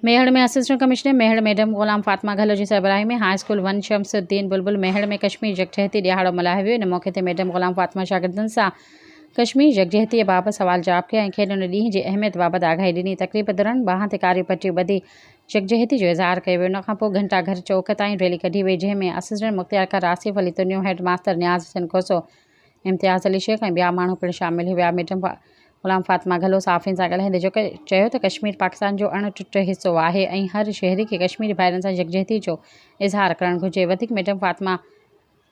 Mehar ۾ assistant commissioner Mehar madam Ghulam Fatima Ghalo جي سربراهي ۾ high school one Shams Uddin Bulbul Mehar ۾ Kashmir يڪجهتي ڏهاڙو ملهايو ويو. ان موقعي تي ميڊم غلام فاطمه شاگردن سان ڪشمير يڪجهتي بابت سوال جواب ڪيا ۽ کين ان ڏينهن جي اهميت بابت آگاهي ڏني. تقريب دوران ٻانهن تي ڪاريون پٽيون ٻڌي يڪجهتي جو اظهار ڪيو ويو. ان کان پوء گهنٽا گهر چوڪ تائين ريلي ڪڍي وئي جنهن ۾ اسسٽنٽ مختيارڪار آصف علي تنيو، هيڊ ماستر نياز حسين کوسو، امتياز علي شيخ ۽ ٻيا ماڻهو پڻ شامل هيا. ميڊم غلام فاطمه گهلو صحافين سان ڳالهائيندي چيو ته ڪشمير پاڪستان جو اڻ ٽٽ حصو آهي ۽ هر شهري کي ڪشميري ڀائرن سان يڪجهتي جو اظهار ڪرڻ گهرجي. وڌيڪ ميڊم فاطمه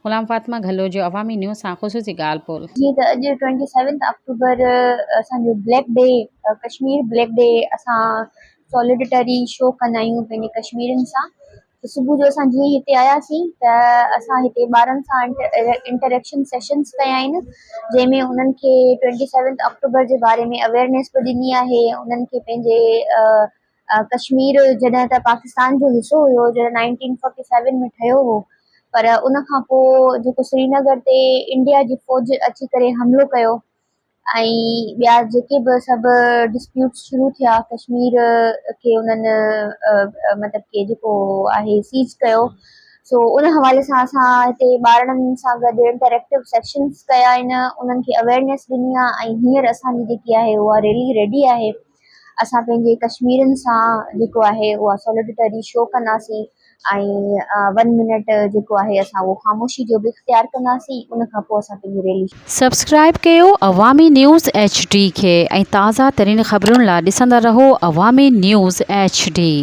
غلام فاطمه گهلو جو عوامي نيوز سان خصوصي ڳالهه ٻولهه. جيئن ته اڄ ٽوئنٽي سيونٿ آڪٽوبر اسان جو black day Kashmir black day اسان سوليڊٽري شو ڪندا آهيون پنهنجي ڪشميرين سان ته صبح جو اسان جيئن هتي آياسين ته اسان هتي ٻارن سان انٽريڪشن سيشنس ڪيا آهن جنهن ۾ انهن کي ٽوئنٽي سيونٿ آڪٽوبر جي باري ۾ اويئرنيس به ڏني آهي انهن کي پنهنجي ڪشمير جڏهن ته پاڪستان جو حصو هيو جڏهن نائنٽين فورٽي سيون ۾ ٺهيو هو پر ان کان پوء جيڪو سرينگر تي انڊيا جي فوج اچي ڪري حملو ڪيو ۽ ٻيا جيڪي به سڀ ڊسپيوٽس شروع ٿيا ڪشمير کي انهن مطلب ڪي جيڪو آهي سيز ڪيو سو ان حوالي سان اسان هتي ٻارڙن سان گڏ انٽريڪٽو سيشنس ڪيا آهن انهن کي اويئرنيس ڏني آهي ۽ هينئر اسان جي جيڪي آهي اها ريلي ريڊي آهي اسان پنهنجي ڪشميرين سان جيڪو آهي اها سوليڊٽري شو ڪنداسين ۽ ون منٽ جيڪو آهي اسان اهو خاموشي جو به اختيار ڪنداسين ان کان پوء اسان پنهنجي ريلي. سبسڪرائيب ڪيو عوامي نيوز ايڇ ڊي کي ۽ تازه ترين خبرن لا ڏسندا رهو عوامي نيوز ايڇ ڊي.